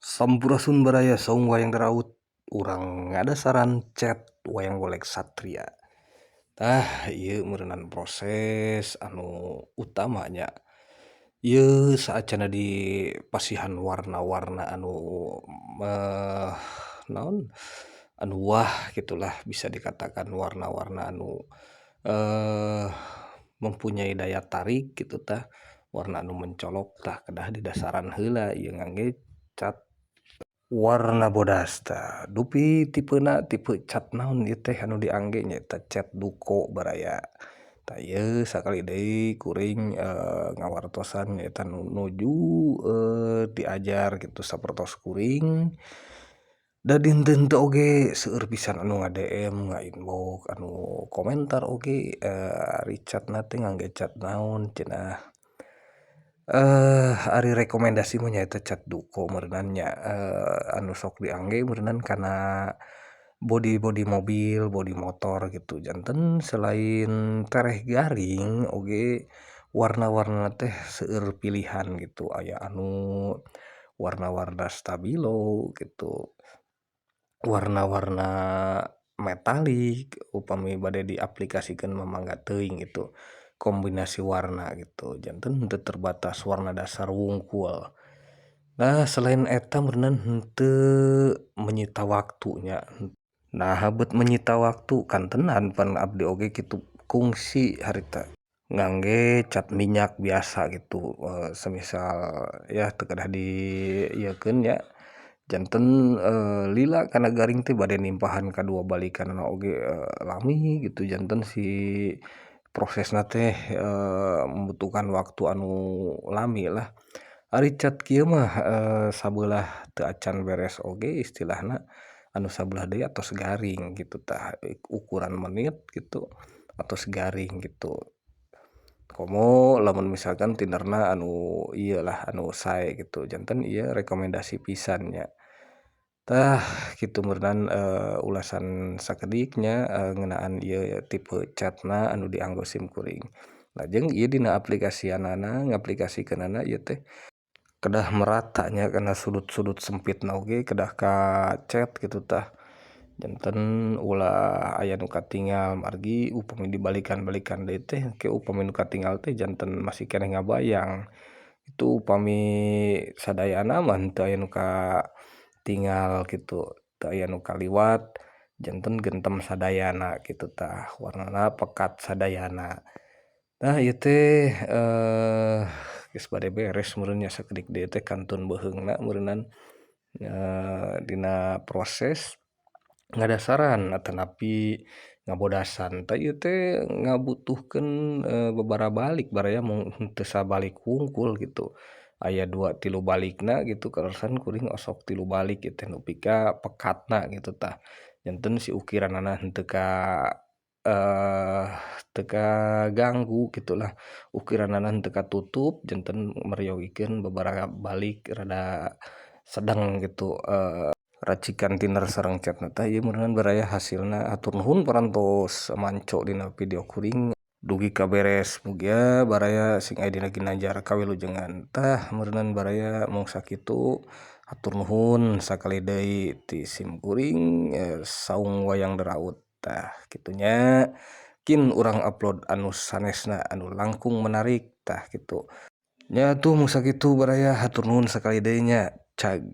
Sampurasun baraya saung wayang daraut, urang ngadasaran cet wayang golek satria. Tah ieu meureunan proses anu utamanya. Ieu saacana di pasihan warna-warna anu naon anu wah gitulah bisa dikatakan warna-warna anu mempunyai daya tarik gitu tah, warna anu mencolok tah kedah didasaran heula ieu ngangge cat warna bodas tah. Dupi tipena tipe cat naon ieu teh anu diangge nyaeta cat duko baraya. Tah ieu sakali deui kuring ngawartosan nyaeta nu nuju diajar gitu sapertos kuring da dinten teu oge seueur pisan anu nga-DM nga-inbox anu komentar oge ari catna teh ngangge cat naon cenah. Ari rekomendasi mah nyaeta cat duko meureunan nya anu sok diangge meureunan kana bodi-bodi mobil, bodi motor gitu janten selain tereh garing oge warna-warna teh seueur pilihan gitu aya anu warna-warna stabilo gitu, warna-warna metalik upami bade diaplikasikeun mah mangga teuing gitu kombinasi warna gitu janten henteu terbatas warna dasar wungkul. Nah selain eta meureunan henteu menyita waktunya. Nah beut menyita waktu kantenan pan abdi oge kitu kungsi harita ngangge cat minyak biasa gitu semisal ya teu kedah di ieukeun nya janten lila kana garing teh bade nimpahan kadua balikanna oge lami gitu janten si prosesna teh membutuhkan waktu anu lami lah. Ari cat kieu mah sabelah teu acan beres oge istilahna anu sabelah deui atos garing gitu tah ukuran menit gitu atos garing gitu. Komo lamun misalkan tinerna anu ieu lah anu sae gitu janten ieu rekomendasi pisan nya. Tah kitu meureunan ulasan sakedik nya ngeunaan ieu tipe catna anu dianggo sim kuring. Lajeng ieu dina aplikasianana ngaplikasikeunana ieu teh kedah merata nya kana sudut-sudut sempitna oge kedah kacet kitu tah janten ulah aya nu katingal margi upami dibalikan-balikan deui teh ke upami nu katingal teh janten masih keneh ngabayang. Itu upami sadayana mah henteu aya nu katingal kitu teu aya nu kaliwat janten gentem sadayana kitu tah warnana pekat sadayana. Tah ieu teh geus bade beres meureun nya sakedik deui teh kantun beuheungna meureunan dina proses ngadasaran atanapi ngabodasan. Tah ieu teh ngabutuhkeun babaraha balik baraya mung henteu sabalik wungkul gitu aya 2 3 balikna gitu kaleresan kuring osok 3 balik ieu teh nepi ka pekatna gitu tah janten si ukiranana henteu ka teu kaganggu gitulah ukiranana henteu katutup janten meryogikeun babaraha balik rada sedang gitu racikan tiner sareng catna teh ieu meureunan baraya hasilna. Hatur nuhun parantos manco dina video kuring dugi ka beres mugia baraya sing aya dina ginanjar kawilujengan. Tah meureunan baraya mung sakitu hatur nuhun sakali deui ti sim kuring saung wayang daraut. Tah kitu nya kin urang upload anu sanesna anu langkung menarik tah kitu nya tuh mung sakitu baraya hatur nuhun sakali deui nya cag.